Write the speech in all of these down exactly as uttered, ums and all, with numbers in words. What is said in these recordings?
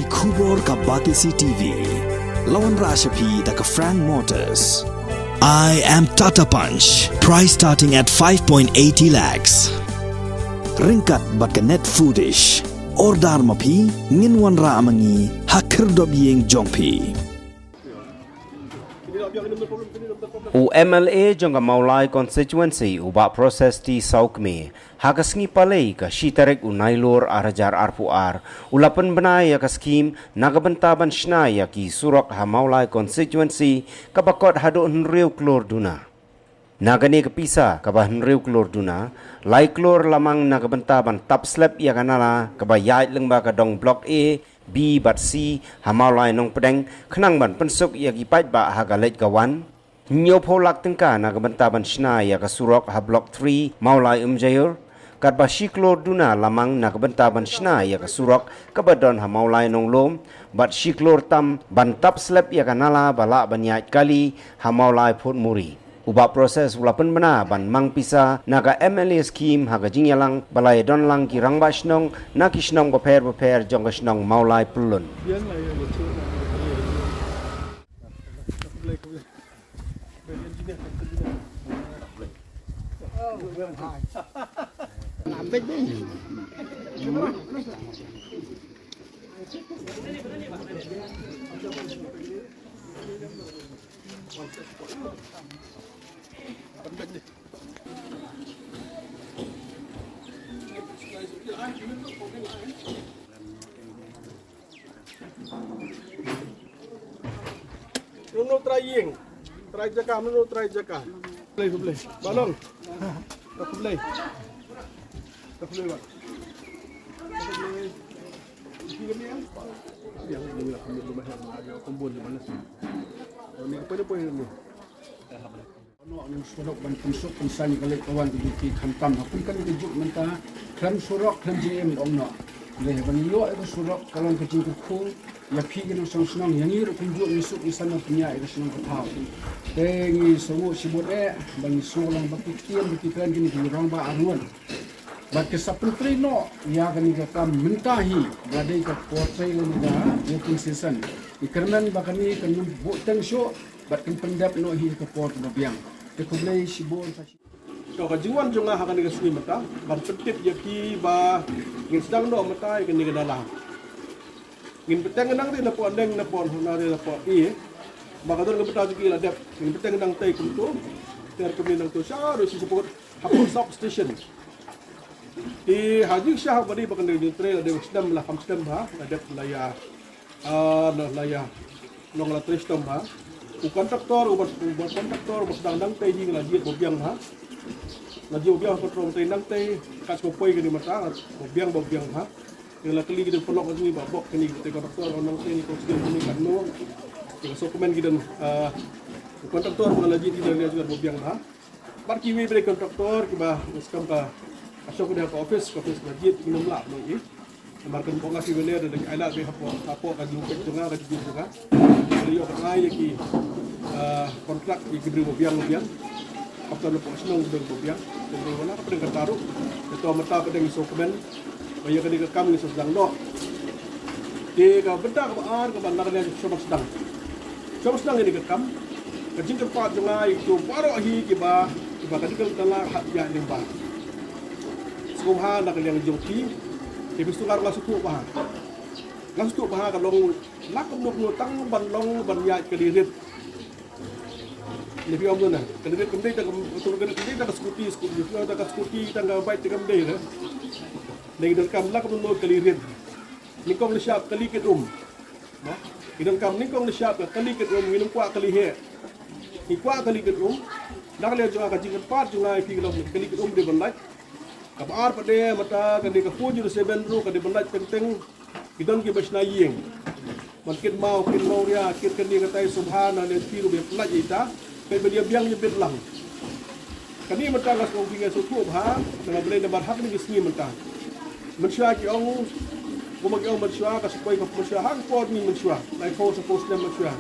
Khubor ka Batesi T V. La wanrah sha phi da ka Frank Motors. I am Tata Punch. Price starting at five point eighty lakhs. Ryngkat bad ka Net Foodish. Order ma phi, ngin wanrah ma ngi ha khyrdop ïing jong phi. U M L A jong ka Mawlai Constituency, u Bah Proses T Sawkmie, ha ka sngi Palei ka shi tarik u Nailur ar hajar arphew ar, u la pynbna ïa ka skhim na ka bynta ban shna ïa ki surok ha Mawlai Constituency kaba kot haduh hynriew klur duna. Na kane ka pisa kaba hynriew klur duna, lai klur la mang na ka bynta ban tap slep ïa ka nala kaba ïaid lyngba ka dong Block A, B bad C ha Mawlai Nongpdeng, khnang ban pynsuk ïa ki paidbah ha ka leit ka wan. Hynñiewphew lak tyngka na ka bynta ban shna ïa ka surok ha Block three Mawlai Umjaïur. Katba shi klur duna la mang na ka bynta ban shna ïa ka surok kaba don ha Mawlai Nonglum, bad shi klur tam ban tap slep ïa ka nala ba lah ban ïaid kali ha Mawlai Phutmuri. U Bah Proses u la pynbna ban mang pisa na ka M L A scheme ha ka jingïalang ba la ïadon lang ki rangbah shnong na ki shnong bapher bapher jong ka shnong Mawlai Pyllun. Nunu trai ïing, trai jaka, nunu trai jaka. Khublei, khublei. Balong. Khublei. Khublei, Bah. Khublei. Ni ka poi, poi ni. Noh, ngi sngewdok ban pynsuk pynsan ïa ka leit ka wan ka jong ki khamtam ha kum kane ka juk mynta, khlem surok khlem jingim ong noh. Lei ban ïoh ïa ka surok ka long ka jingkyrkhu ïa phi ki nongshong shnong, ïa ngi ruh kumjuh ngi suk ngi san ban pynïaid ïa ka shnong ka thaw. Te ngi sngewnguh shibun eh ba ngi sngew long ba ki ktien ba ki kren kine ki rangbah arngut. Bad ki sa pyntrei noh ïa kane ka kam mynta hi ba dei ka por trei lane ka voting season. Ngi kyrmen ba kane kan ym buh teng shuh bad kan pyndep noh hi ka por kaba biang. Te khublei shibun. To, ka jingwan jong nga ha kane ka sngi mynta ban pyntip ïa phi ba ngin sdang noh mynta ïa kane ka nala. Ngin bteng nangta na pdeng na pdeng na re na pdeng i. Ba ka don ka bynta jong ki la dep. Ngin bteng nangta kumto. Ter kumne nangto sha ruh shi support ha pdeng substation. I ha jingshisha ba dei ba kane ka jingtrei la dep snem la kham snem ha la dep la ïa. Ah, la, la ïa. Long la trei stom ha. U kontraktor, u ba, u ba kontraktor, ba sdang nangta hi la jied ba biang ha. La jied ba biang ha kontraktor trei nangta, kat ko poi kane mynta, ba biang, ba biang ha. Ïa la kylli ki don paralok kane ba bok kane ki kontraktor, nangta ni ko sdang kane katno. Ïa ka sokmen ki don, ah, u kontraktor ba la jied ki don ïa jied ba biang ha. Bad kiwei pat de kontraktor kiba skhem ka, ka shong ka dei ha ka office, ka office ka jied ki nym lah noh i. Namar kan bok nga kiwei pat de ki ai lad de hapoh, hapoh ka jingpeit jong nga, ka jingpeit jong nga. Ki ïoh ka ai ïa ki, ah, kontrak ïa ki briew ba biang ba biang. Hapta na pdeng shnong briew ba biang. Te briew na ka pdeng ka taruh. Te to mynta pat de ngi sngewkmen ba ïa kane ka kam ngi sdang noh. Te ka bynta kaba ar kaba na ka liang shu sdang. Shu sdang ïa kane ka kam. Ka jingkyrpad jong nga ïa kito baroh hi kiba, kiba ka dei ka la hap ïa lyngba. Sngewbha na ka liang jong phi. Te phi sngewbha nga sngewthuh bha. Nga sngewthuh bha ka long la kumno kumno tang ban long ban ïaid kali rit. Lei phi ong kumno na kali rit kam dei tang ka, kam dei tang ka scooty, scooty, lei phi ong tang ka scooty tang ka bike te kam dei re. Lei donkam la kumno kali rit. Nyngkong nyngshap kali kit um. Mo? Ngi donkam nyngkong nyngshap ka kali kit um, ngim kwah kali heh. Ngi kwah kali kit um. Na ka liang jong nga ka jingkyrpad jong nga ïa phi ka long kali kit um dei ban lait. Kaba ar pat de mynta ka dei ka four zero seven ruh ka dei ban lait teng teng. Ki don kiba shna ïing. Ban kit maw, kit mawria, kit kane katai sngewbha na lei phi ruh ba lait ïa ita. Peit ba ïa biang ïa bit lang. Kane mynta nga sngewbha nga sngewthuh bha, na nga Blei namar ha kane ka sngi mynta. Mynshuwa ki ong, kumba ki ong mynshuwa, ka sa poi ka mynshuwa, ha ka por ngi mynshuwa, laiphew saphew snem mynshuwa.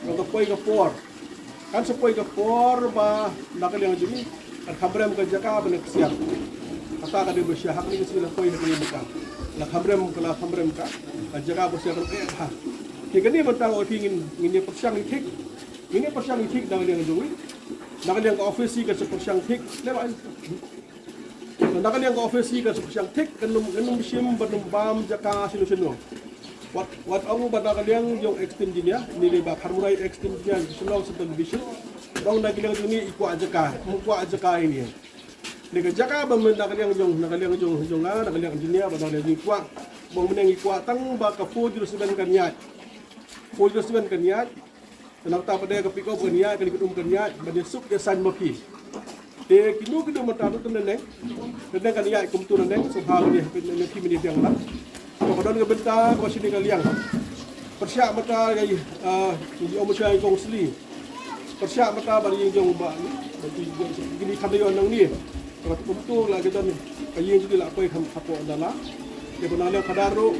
Ka poi ka por. Kan sa poi ka por ba, na ka liang jong ngi, kan kham rem ka jaka ban ksiar. Kata ka dei ba shisha ha kane ka sngi la poi ha kane mynta. La kham rem ka, la kham rem ka, ka jaka ba sha ka ruh eh ha. Te kane mynta nga ong ïa phi ngin, ngin ïa pyrshang ïa thik, ngin ïa pyrshang ïa thik na ka liang jong ngi. Na ka liang ka office hi kan sa pyrshang thik, leh ba. Na ka liang ka office hi kan sa pyrshang thik, kan ym, kan ym shim ban ym bam jaka shano shano. Wat, wat ong ba na ka liang jong ex engineer, ine i Bah Kharmurai ex engineer, Shillong Central Division. Ong na ka liang jong ngi i kwah jaka, ym kwah jaka ine. Ine ka jaka ba myn na ka liang jong, na ka liang jong, jong nga, na ka liang engineer, ba na ka liang jong i kwah. Ba mynne i kwah tang ba ka four zero seven kan ïaid. Four zero seven kan ïaid. Te nangta pat de ka pick up kan ïaid, kane ka um kan ïaid, ban ïasuk ïasain ma phi. Te kino kino mynta ruh te nangne, nangne kan ïaid kumto nangne, sngewbha mynne, mynne phi mynne biang lang. Te ka don ka bynta kaba shane ka liang. Pyrshah mynta ka, ah, ïa u mynshuwa ïa u kong Sli. Pyrshah mynta ba ïing jong ba, ba ki, kine ki kham da ïoh nangne. Kaba kumto la ka don ka ïing jong ki la poi kham hapoh Dala. Te ba na liang Phadar ruh,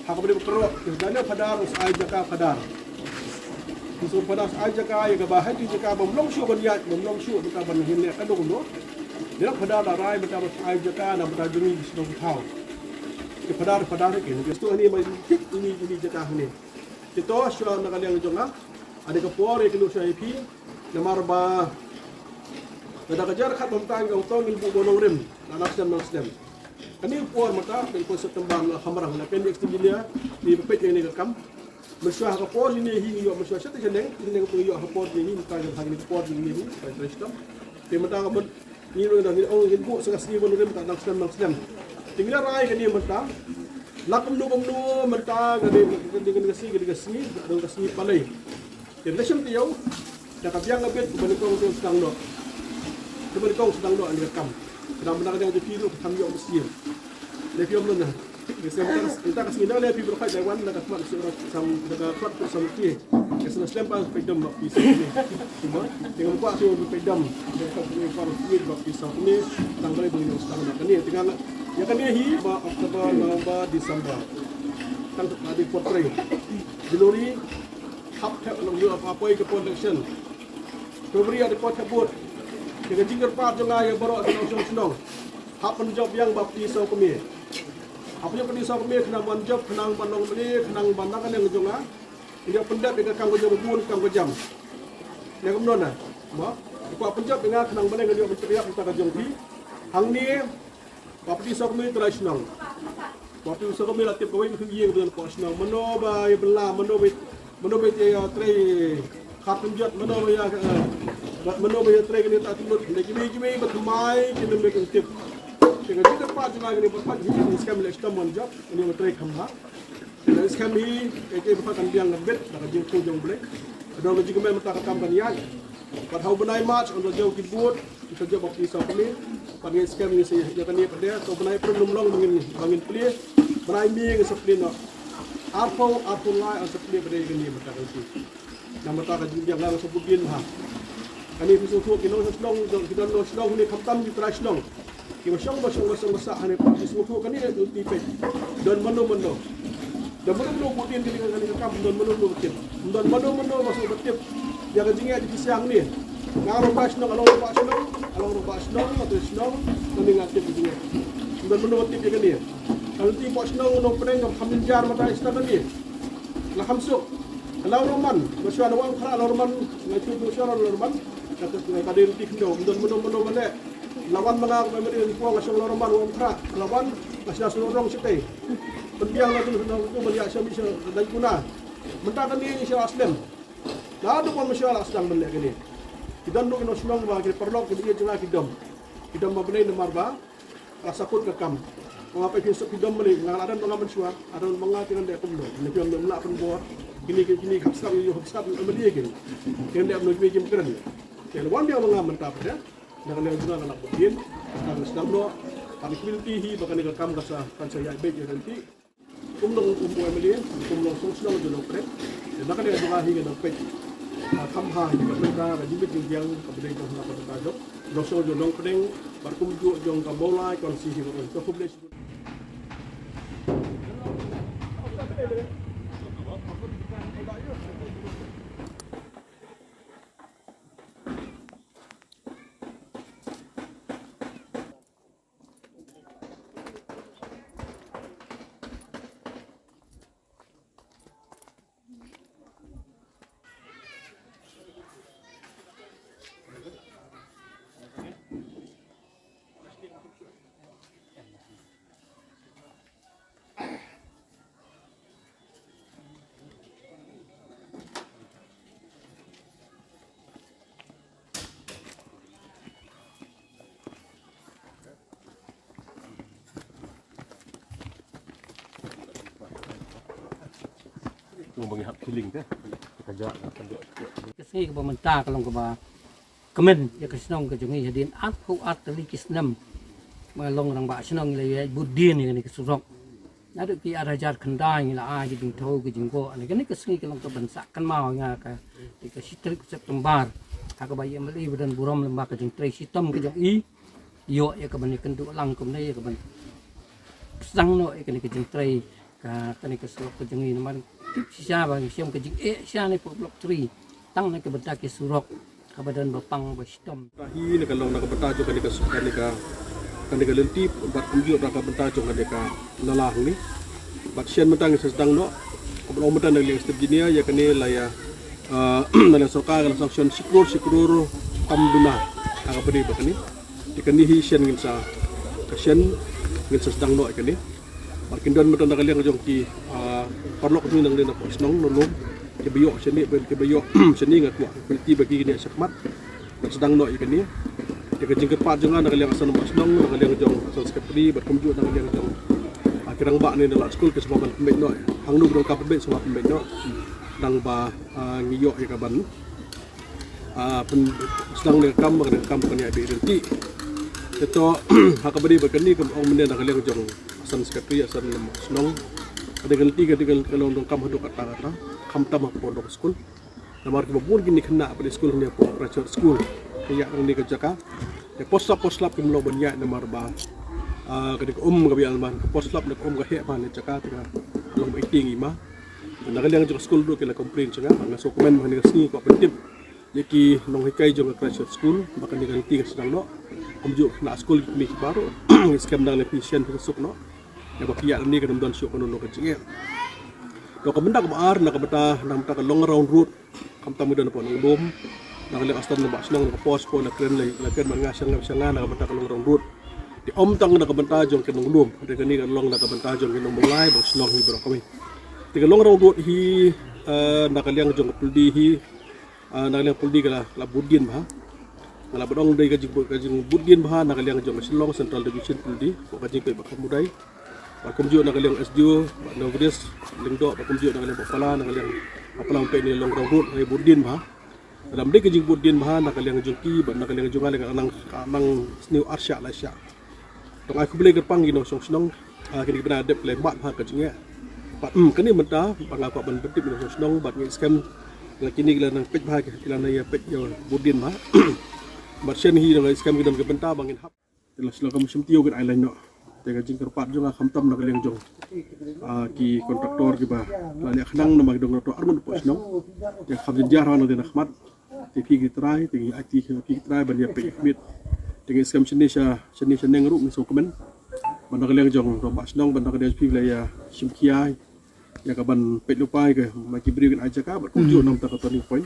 ha kaba dei ba kyrwoh, te na liang Phadar ruh sa ai jaka Phadar. Te sa Phadar sa ai jaka ïa kaba ha ki jaka bym long shuh ban ïaid, bym long shuh mynta ban hin leh kano kano. Na liang Phadar la rai mynta ba sa ai jaka na bynta jong ngi ki shnong ki thaw. Te Phadar, Phadar hi ki, ki shnong hangne ba thik ine, ine jaka hangne. Te to shuwa na ka liang jong nga. Ane ka por ïa kynduh shuwa ïa phi. Namar ba lada ka jar khat bym tang ka ong to ngin buh ba nongrim. Na nang slem nang slem. Kane ka por mynta ka por September la kham rang na ka liang extend ïa ni ba peit ïa kane ka kam. Mynshuwa ha ka por ïa ni hi ngi ïoh mynshuwa sha te shaneng, shaneng ka ïoh ha ka por ïa ni mynta ka ha kane ka por ïa ni hi. Ka trei stam. Te mynta ka Ngi ruh ngi ong ngin buh sa ka sngi ban rim ka nang slem nang slem. Te ngi la rai kane mynta. La kumno kumno mynta ka dei ka dei ka sngi ka dei ka sngi ka dei ka sngi palei. Te la shem te ïew da ka biang ka bit ba nyngkong te sdang noh. Te ba nyngkong sdang noh ani ka kam. Ka dang mynta ka dang te phi ruh ka tham ïoh ka sngi. Le phi ong mynta. Ka snem ka, ka snem ka snem na le phi bro khai Taiwan na ka khmat sura sam na ka khmat sura sam ki. Ka snem snem pa pei dam ba phi sam ni. Cuma tengok muka tu pei dam. Ka khmat sura pa sura ba phi sam ni. Tang balik bagi nak tang nak ni. Tengah nak. Ya kan ni hi ba October, November, December. Tang tak ada kuat tray. January hap hap nak buat apa apa ke production. February ada kuat hap buat. Tengah jingkyrpad jong nga ya baroh ki nongshong shnong. Hap pynjop ïa ba phi sam kami. Hap ïa pynjop ïa ka kam kane khnang ban jop khnang ban long bniah khnang ban nang kane ka jong nga. Ïa pynjop ïa ka kam ka jong bun kam ka jam. Ïa kumno na. Mo. Ïa pynjop ïa nga khnang ban ïa pynjop ïa ka jong phi. Hangne. Ba phi sngewthuh trai shnong. Ba phi sngewthuh la tip kawei ka ïing ka jong shnong. Mano ba ïa bela mano ba Mano ba ïa trei khat pynjot, mano ba ïa, eh, ba, mano ba ïa trei kane ta timut. Nda kiwei kiwei ba thymmai kin ym dei kin tip. Te ka jingkyrpad jong nga kane ba pat hi ni skhem leh shitom ban jop, kane ba trei kham ha. Te skhem hi, eh, te ba pat kan biang kan bit, da ka jingkyrkhu jong U Blei. Ka dei ka jingkmen mynta ka kam kan ïaid. Bad ha u bnai March, yn da jop ki bud, Kita jop baptisa kane, pat ngi skhem ngi sa ïa kane pat de, to bnai April ym long ba ngin, ba ngin plie, bnai May ngin sa plie noh. Arphew, arphew lai yn sa plie pat de ïa kane mynta ka lynti. Na mynta ka jingbiang nga sa bud dien ha. Kane phi sngewthuh ki nong shnong, ki don nong shnong ne khamtam ki trai shnong. Ki ba shong ba shong ba shong ba sah hangne phi sngewthuh kane ka lynti peit. Don mano mano. Don mano mano bud dien kane ka, kane ka kam, don mano mano ba tip. Don mano mano ba sngewbha tip. Ïa ka jingeh jong ki siang ne. Nga ruh ba shnong, along ruh ba shnong, along ruh ba shnong, atu shnong, mane nga tip ka jingeh. Don mano ba tip ïa kane. Ka lynti ba shnong Nongpdeng kam kham jynjar mynta ïa shnong kane. La kham suk. Ka law Roman, ba shuwa na Wah Umkhrah law Roman, nga shu tu shuwa law Roman. Ka, ka, ka dei lynti khyndew, don mano mano ba leh. La wan ma nga, ba mane, nga shong law Roman Wah Umkhrah. La wan, nga shu na shnong rong shatei. Pynbiang na tu, na tu, ban ïa sha mi sha dang kuna. Mynta kane sha slem. Naduh ban mynshuwa la sdang ban leh kane. Ki don ruh ki nong shnong ba ki paralok ki ïeit jong nga ki dom. Ki dom ba Blei namar ba la sakut ka kam. Nga peit ki suk ki dom ba Blei nga la don ba nga mynshuwa, la don ba nga ki don leh kumno. Kine ki dom la pynbor. Kine ki, kine hap sdang ïa hap sdang ïa Blei kine. Ki don leh kumno ki kim kren. Ki la wan biang ba nga mynta pat de. Na ka liang jong nga ka la bud dien. Ka la sdang noh. Ka la community hi ba kane ka kam ka sa, kan sa ïaid beit ïa ka lynti. Kum nong kum U M L A, kum nong shnong shnong jong Nongpdeng. Te na ka liang jong nga hi ngan peit. Ka kham bha hi ka bynta ka jingmut jingbiang ka bynta jong nga ka bynta jong. Nong shnong jong Nongpdeng, bad kumjuh jong ka Mawlai constituency hi ka bynta. Khublei shibun. Ngi ba ngi hap killing te. Ka ja ka ja. Ka sngi kaba mynta ka long kaba kmen ïa ka shnong ka jong ngi hadien arphew ar tylli ki snem. Ba long rangbah shnong ngi la ïa bud dien ïa kane ka surok. Naduh ki ar hajar khyndai ngi la ai ki jingthaw ki jingkoh. Ane kane ka sngi ka long kaban sa kynmaw ïa nga ka, ka shi tarik September. Ha kaba ïa mlei ba don burom lem bad ka jingtrei shitom ka jong i. Ïoh ïa kaban ïakynduh lang kumne ïa kaban sdang noh ïa kane ka jingtrei ka, kane ka surok ka jong ngi namar tip shisha ba ngi shem ka jingeh shisha ne pyrblok tri tang na ka bynta ki surok kaba don ba pang ba shitom. Hi na ka long na ka bynta jong kane ka surok, kane ka, kane ka lynti bad kumjuh na ka bynta jong kane ka nala hangne. Bad shen mynta ngi sa sdang noh, kaba long mynta na ka liang step engineer ïa kane la ïa, ah, na la sorkar ka la sanction shi klur, shi klur kam duna. Ha kaba dei ba kane. Te kane hi shen ngin sa, ka shen ngin sa sdang noh ïa kane. Bad kin don mynta na ka liang jong ki, ah, paralok jong ngi nangne na poh shnong na lum. Kiba ïoh shane, kiba ïoh shane nga kwah. Khublei ba ki kine shakhmat. Bad sdang noh ïa kane. Te ka jingkyrpad jong nga na ka liang Asan Rangbah Shnong, na ka liang jong Asan Secretary, bad kumjuh na ka liang jong, ah, ki rangbah ne na la skul ki sngewbha ban pynbeit noh. Hangno ba donkam pynbeit sngewbha pynbeit noh. Nang ba, ah, ngi ïoh ïa kaban ah, pyn-, sdang ne kam, ba ne kam, ba ne ïa bi lynti. Te to, ha kaba dei ba kane kam ong mynne na ka liang jong Asan Secretary, Asan Rangbah Shnong. Ka dei ka lynti, ka dei ka long donkam haduh katta katta. Khamtam hapoh dong skul. Namar kiba bun kine khynnah ba dei skul ne hapoh Christ Church School. Ka ïa nang ne ka jaka. Te post slap, post slap kim long ban ïa namar ba, ah, ka dei ka um kaba ïa man, ka post slap ne ka um ka heh man ne jaka te ka long ba iti ngi ma. Na ka liang jong ka skul ruh ki la complain jong nga, nga sngewkmen ba ha kane ka sngi kwah pyntip ïa ki nonghikai jong ka Christ Church School ba kane ka lynti ka sdang noh. Kumjuh na skul ki kmie ki baroh ngi skhem dang ne phi shen phi suk noh. Ïa ba phi ïa ne ka dum don shuh kano kano ka jingeh. To ka bynta kaba ar na ka bynta, na ka bynta ka long round road. Khamtam ngi don hapoh Nonglum. Na ka liang Asan Rangbah Shnong na ka post hapoh la kren la, la kren ban nga sha nga sha nga na ka bynta ka long round road. Te ym tang na ka bynta jong ki Nonglum, te kane ka long na ka bynta jong ki Nongmawlai bad shnong hi baroh kawei. Te ka long round road hi, eh, na ka liang jong ka Puldi hi, eh, na ka liang Puldi ka la, la bud dien bha. Nga la ba ong dei ka jing, ka jingbud dien bha na ka liang jong ka Shillong Central Division Puldi, ka jingpeit ba kham mudai. Bad kumjuh na ka liang S D O, bad Nongris, Lyngdoh, bad kumjuh na ka liang Bapala, na ka liang Bapala ym peit ne long round road, ka bud dien bha. Lada ym dei ka jingbud dien bha na ka liang jong ki, bad na ka liang jong nga lei ka nang, ka nang sniew ar shah lai shah. To nga ai khublei kyrpang ïa ki nongshong shnong, ah, kine ki bnai dep ki la mad bha ka jingeh. Bad, mm, kane mynta, ba nga kwah ban pyntip ïa ki nongshong shnong, bad ngi skhem, la kine ki la nang peit bha, ki la nang ïa peit ïa bud dien bha. Bad shen hi ngi skhem ki don ki bynta ba ngin hap. Te la shu la kam shim tiew kin ai lain noh. Te ka jingkyrpad jong nga khamtam na ka liang jong, ah, ki kontraktor kiba la leh khnang namar ki dang ruh arngut poh shnong. Te kham jynjar ha na te na khmat. Te phi ki trai, te ngi ai ti phi ki trai ban ïa peit khmit. Te ngi skhem shane sha, shane sha neng ruh ngi sngewkmen. Ban na ka liang jong rangbah shnong, ban na ka liang phi la ïa shim khia ïa ka ban peit lypa ïa ka ma ki briew kin ai jaka, bad kumjuh na ka bynta ka turning point.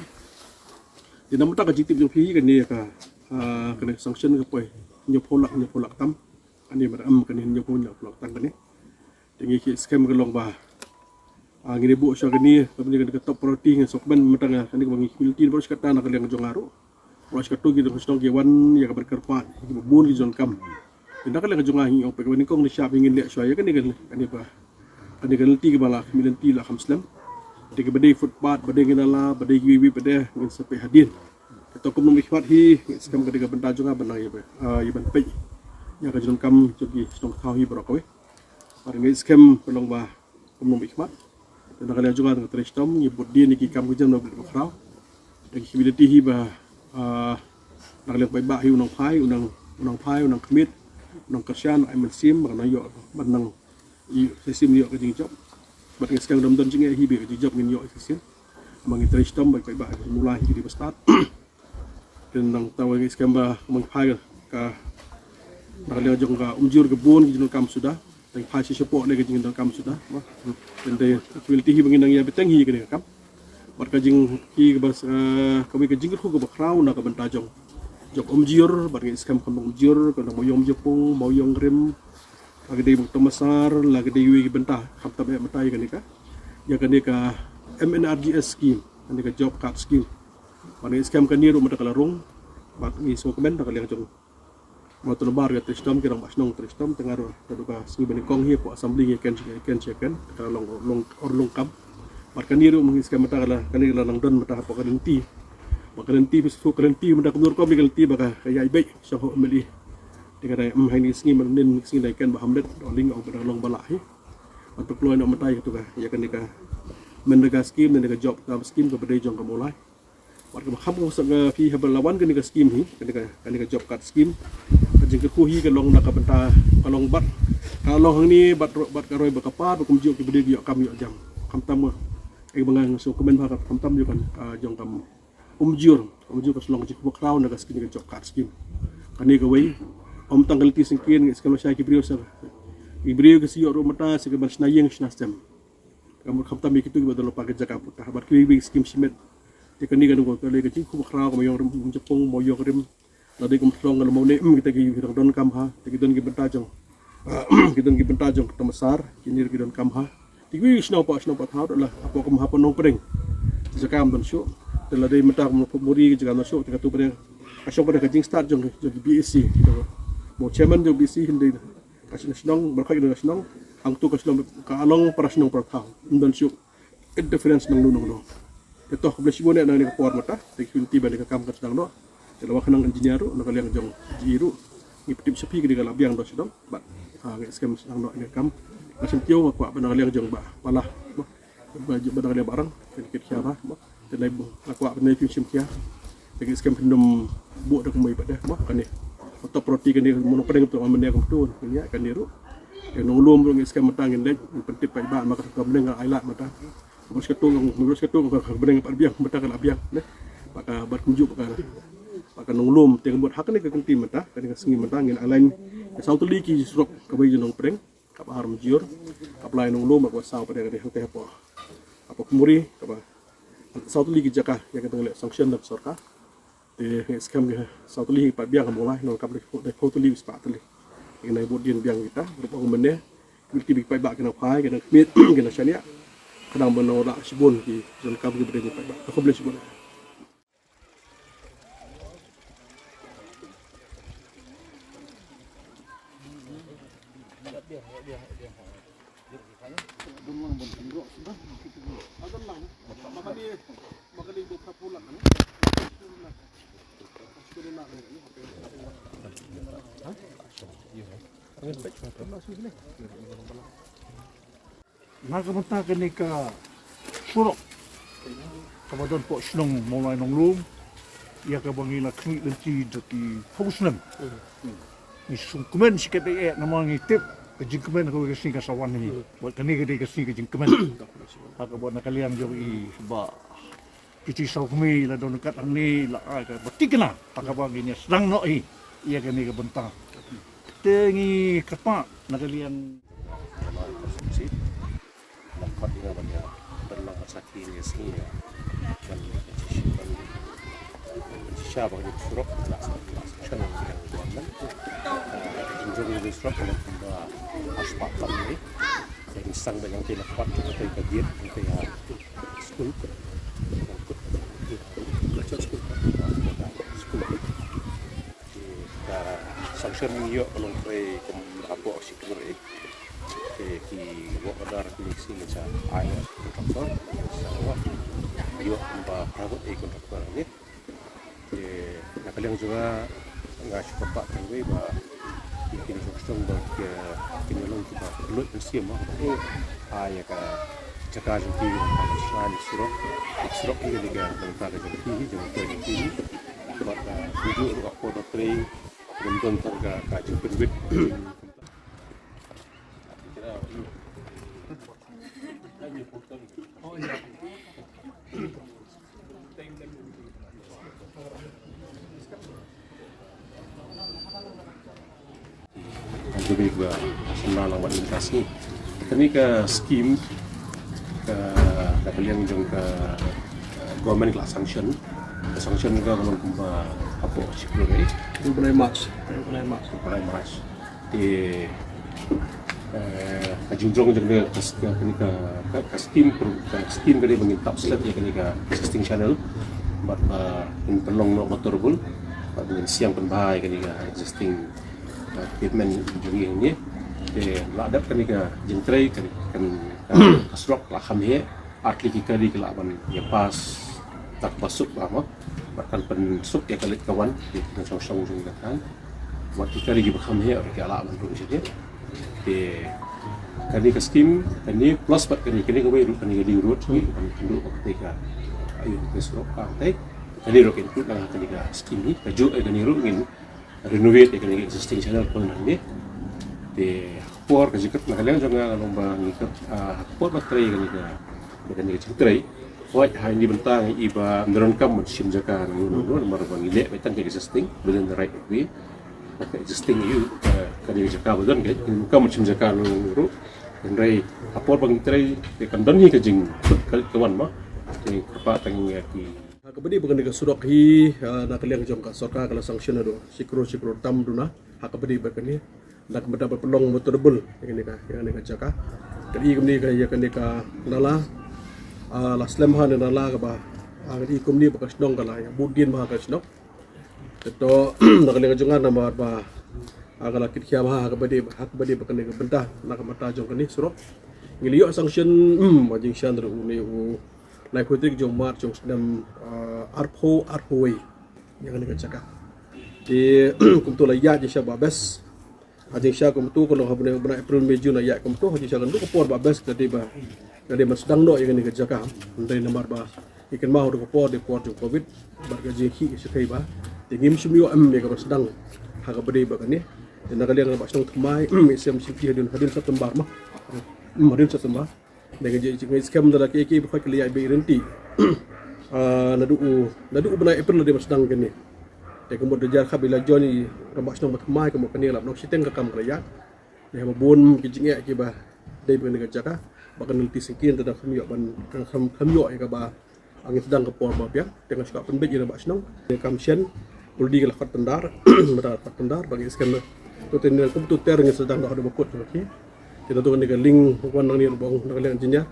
Te na ka bynta ka jingtip jong phi kane ka, ah, kane ka sanction ka poi hynñiewphew lak, hynñiewphew lak tam. Kane ma da em kane hynñiewphew lak tam kane. Te ngi ki skhem ka long ba, ah, ngi dei buh sha kane, kane ka top priority ngi sngewkmen mynta kane ka ba ngi community baroh shi katta na ka liang jong nga ruh. Baroh shi katta ki dong shnong ki wan ïa ka ban kyrpad kiba bun ki jong kam. Te na ka liang jong nga ngi ong peit ka ban nyngkong ne shap ngin leh shuwa ïa kane, kane, kane ba, kane ka lynti kaba la, kane lynti la kham slem. Te kaba dei footpath, ba dei ki nala, ba dei kiwei kiwei ba dei ngin sa peit hadien. Te to kumno mihmat hi, ngi skhem ka dei ka bynta jong nga ban nang ïa ba, ah, ïa ban peit ïa ka jong kam jong ki shnong thaw hi baroh kawei. Bad ngi skhem ka long ba kumno mihmat. Te na ka liang jong nga nga trei shitom ngi bud dien ïa ki kam ki jam na bad ba khraw. Te ki community hi ba, ah, na ka liang paidbah hi u nang phai, u nang, u nang phai, u nang khmit, u nang kyrshan, ai mynsiem ba ka nang ïoh, ba nang ïoh sa shisien ïoh ka jingjop. Bad ngi skhem dam don jingeh hi ba ka jingjop ngin ïoh sa shisien. Ba ngi trei shitom ba paidbah mula hi ki dei ba stad. Te nangta ngi skhem ba ngi phai ka, na ka liang jong ka umjur ka bun ki jingdonkam suda. Te ngi phai shi shapoh ne ka jingdonkam suda. Te dei community hi ba ngi nang ïa bteng hi kane ka kam. Bad ka jing hi kaba, eh, kawei ka jingkyrkhu kaba khraw na ka bynta jong, jong umjur, bad ngi skhem ka umjur, ka dang Mawiong Jepung, Mawiong Rim, la ka dei Buktomasar, la ka dei iwei ki bynta, khamtam eh mynta ïa kane ka, ïa kane ka M N R G S scheme, kane ka job card scheme. Bad ngi skhem kane ruh mynta ka la rung, bad ngi sngewkmen na ka liang jong Mawtyrbar ka trei shitom, ki rangbah shnong trei shitom, te nga ruh naduh ka sngi ba nyngkong hi hapoh assembly ngi ken, ken, ken, ka long, long, or long kam. Bad kane ruh mynta ka skhem mynta ka la, kane ka la nang don mynta hapoh ka lynti. Bad ka lynti phi sngewthuh ka lynti mynta kumno rukom ka lynti ba ka, ka ïaid beit shong ha u M L A. Te ka dei, mm, ha kine ki sngi mynnin ki sngi dei ken ba Hamlet, dohling ong ba dang long ba lah hi. Bad phi kloi noh mynta ïa katu ka, ïa kane ka MGNREGA scheme, ne ka job, ka scheme kaba dei jong ka Mawlai. Bad kaba kham, ka phi haba la wan kane ka scheme hi, kane ka, kane ka job card scheme, ka jingkyrkhu hi ka long na ka bynta, ka long bad, ka long hangne bad, bad ka roi bad ka par, bad kumjuh kiba dei ki ïoh kam ïoh jam. Khamtam ka, eh, ba nga sngewkmen bha ka, khamtam jong ka, ka jong ka Umjur, Umjur ka shu long ka jingkyrkhu bakhraw na ka scheme, ka job card scheme. Kane kawei, ym tang ka lynti syngkien, nga skhem lashai ki briew sa, ki briew ki sa ïoh ruh mynta sa ki ban shna ïing shna stem. Ka mut khamtam ïa kitu kiba don lypa ki jaka putah bad kiwei kiwei ki skim shimet. Te kane ka dei ka jingkyrkhu bakhraw ka Maïong Rim Jepung, Maïong Rim. Lada kum shlong ka Mawnei, em, kita ki dang donkam ha. Te ki don ki bynta jong, ki don ki bynta jong ka Tamasar, kine ki donkam ha. Te kiwei ki shnong pa, shnong pa thaw la hapoh kum hapoh Nongpdeng. Te jaka ym don shuh. Te lada mynta kum Photmuri ki jaka ym don shuh, te katu pat ka jingstad jong, jong B A C. Mo chairman jong B A C hynrei ka shnong, baroh ka shnong, hangtu ka shnong, ka long para shnong para thaw, ym don shuh interference nangno nangno. Te to, khublei shibun ïa kane ka por mynta, te ki lynti ba kane ka kam kan sdang noh. Te la wan khnang engineer ruh, na ka liang jong G E ruh, ngi pyntip sha phi ka dei ka la biang doh sha dong, bad, ah, ngi skhem sdang noh ïa kane ka kam. Nga sngewthuh, nga kwah ba na ka liang jong bah Pala, bah, ba, ba na ka liang Bahrang, kan kit khia bah, bah. Te nai bu, nga kwah ba nai phi shim khia. Te ki skhem phin ym buh da kumwei pat de, mo, kane. Top priority kane, mo Nongpdeng to, mo ne kumtu, kane, kane ruh. Te Nonglum ruh ngi skhem mynta ngin leit, ngin pyntip paidbah, ma ka bneng ka ai lad mynta. Bad shatu, bad shatu ka bneng pat biang, mynta ka la biang, ne. Bad ka, bad kumjuh bad ka, bad ka Nonglum, te ka mut ha kane ka kynti mynta, kane ka sngi mynta ngin align. Saw tylli ki surok kaba ïa Nongpdeng. Kaba ar Mjur, kaba lai Nonglum, bad kaba saw pat de ka dei hangtei hapoh, hapoh Photmuri, kaba saw tylli ki jaka ïa ka dang leh sanction na sorkar. Te ngi skhem ki saw tylli pat biang ka Mawlai, nang kaba dei phew tylli spah tylli. Ngi nai bud dien biang kita, ruh ba mynne, ki paidbah ki nang phai, ki nang khmied, ki nang shaniah. Ka dang ban nang da shibun ki jong ka, ki ba dei ki paidbah. Khublei shibun. Na ka bynta kane ka surok kaba don hapoh shnong Mawlai Nonglum, ïa kaba ngi la khmih lynti da ki phew snem. Ngi sngewkmen shikatdei eh, namar ngi tip ka jingkmen kawei ka sngi ka sa wan hi. Bad kane ka dei ka sngi ka jingkmen. Ha kaba na ka liang jong i Bah P T Sawkmie la don kat hangne, la ai ka ba thikna ha kaba ngin ïa sdang noh hi ïa kane ka bynta. Te ngi kyrpad na ka liang. Namar ka sngewsih la khot ïa nga ban ïa pynlong ka sakhi ïa ka sngi ïa ban shisha ba ka dei surok la sa, la sa shan ïa ka government. Ka jingjong ïa ka surok ka long kumba arspah tam ïa ka. Te ngi sdang da ïa ka, te la khot ïa ka, te ka gate, te ka skul. Ka skul. Ka skul. Ka sanction ngi ïoh ka long trei kum hapoh shi klur eh. Te ki work order ki ngi sngi sa ai contractor, sa ïoh ba private eh contractor ngi. Te na ka liang jong nga, nga shu kyrpad tang wei ba ki, ki nongshong shnong ba ki, ki nongshong ba lut mynsiem ba, ba ai ïa ka jaka jong ki, ka shnong surok, surok hi ka jaka jong ki, jong ki. Bad ka video ruh ka photo trei, don tang ka, ka jingpynwit. Kane ka skim ka, na ka liang jong ka, eh, government ka la sanction. Ka sanction ka long kumba hapoh shi klur eh. Ka bnai March. Ka bnai March. Te, eh, ka jingjong jong ka, ka, ka, ka, ka scheme, ka scheme ka dei ba ngin tap slap ïa kane ka existing channel. Bad, eh, ngin pynlong noh motorable. Bad ngin siang pynbha ïa kane ka existing, eh, pavement jong ngi hangne. Te la dep kane ka jingtrei ka, ka, ka surok la kham heh. Ar tylli ki kali ki lah ban ïa pass, tak ba suk ba mo. Bad kan pynsuk ïa ka leit ka wan, ïa ki nongshong shnong jong ka thaiñ. Bad ki kali kiba kham heh ruh ki lah ban rung sha ki. Te kane ka skim, kane plus bad kane, kane kawei ruh, kane ka link road, kane ka link road, kane ka, aïu, ka surok, ka, kane, kane ruh ka include lang ha kane ka skim hi, kajuh, eh, kane ruh ngin renovate ïa kane ka existing channel pynban hangne. Te ha ka por ka jingkyrpad na ka liang jong nga, nga long ba ngi kyrpad, ah, ha ka por ba trei ïa kane ka, ïa kane ka jingtrei. Hooid, ha kane ka bynta ngi i ba ym donkam ban shim jaka nangno nangno, namar ba ngi leh beit tang ka existing, within the right of way. Ka existing ïa u, eh, kane ka jaka ba don ka, ngi donkam ban shim jaka nangno nangno ruh. Hynrei ha ka por ba ngi trei, te kan don hi ka jingkut ka leit ka wan mo. Te kyrpad tang ïa ki Ha kaba dei ba kane ka surok hi, ah, na ka liang jong ka sorkar ka la sanction haduh shi klur, shi klur tam duna. Ha kaba dei ba kane, na ka bynta ba pynlong motorable ïa kane ka, ïa kane ka jaka. Ka dei kumne ka, ïa kane ka nala, ah, la slem ha ne nala kaba, ah, ka dei kumne ba ka shnong ka la ïa bud dien bha ha ka shnong. Te to, na ka liang jong nga namar ba, ah, ka la kit khia bha ha kaba dei, ha kaba dei ba kane ka bynta, na ka bynta jong kane surok. Ngi la ïoh sanction, hmm, ba jingshisha ruh une u laiphew tarik jong March jong u snem, ah, arphew, arphew wei. Ïa kane ka jaka. Te kumto la ïaid jingshisha ba best. Ha jingshisha kumto ka long ha u bnai, bnai April, May, June la ïaid kumto, ha jingshisha ka dei ka por ba best ka dei ba, ka dei ban sdang noh ïa kane ka jaka. Hynrei namar ba ngi kynmaw ha ka por, dei por jong covid. Bad ka jingkhih ka shyrkhei bha. Te ngim shym ïoh em ïa ka ban sdang ha kaba dei ba kane. Te na ka liang Rangbah Shnong thymmai, ngi shem shim ki hadien, hadien September mo. Hmm, hadien September. Dei ka jingïashem da la kiei kiei ba khot ki la ïaid beit ryntih. Ah, naduh u, naduh u bnai April la dei ban sdang kane. Te ka mut da jar khap ïa la jon i Rangbah Shnong ba thymmai ka mut kane la ban shiteng ka kam ka la ïaid. Dei haba bun ki jingeh kiba dei ba kane ka jaka ba kan lynti syngkien te da kham ïoh ban, kham, kham ïoh ïa kaba ngin sdang ka por ba biang. Te nga shu kwah pynbeit ïa Rangbah Shnong. Te kam shen, already ka la khot tender, mynta la khot tender ba ngin skem. To te ne kum to ter ngin sdang da haduh ba kut ki. Te to ne ka link wan nangne ruh ba ong na ka liang engineer.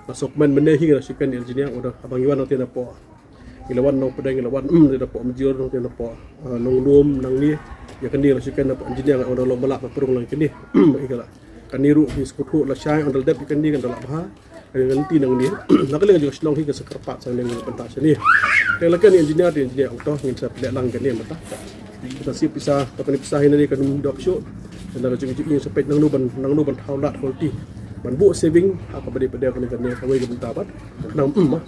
Nga sngewkmen mynne hi nga la shu kren engineer, order haba ngi wan nangte napoh. Ngi la wan Nongpdeng, ngi la wan, mm, napoh Mjur, nangte napoh, ah, Nonglum, nangne. Ïa kane la shu kren napoh engineer, order long ba lah ban pynrung lang kane. Ba ïa ka la. Kane ruh ngi sngewthuh lashai, order dep ïa kane kan da lah bha. Ka lynti nangne. Na ka liang jong ka shnong hi kan sa kyrpad sa leng bynta shane. Te la kane engineer, te engineer ong to ngin sa pynleh lang kane mynta. Kita shu pisa, ta kane pisa hi nangne kan ym dap shuh. Te na ka jong jong ïa sa peit nangno ban, nangno ban thaw lad quality. Ban buh saving ha kaba dei ba dei kane kane kawei ka bynta bad. Khnang, mm, ma.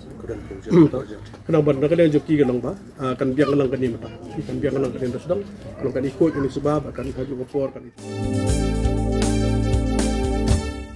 Khnang ban na ka liang jong ki ka long ba, ah, kan biang lang kane mynta. Kan biang lang kane mynta sdang. Kan i khuid kan i suba bad kan ha ju ka por kan i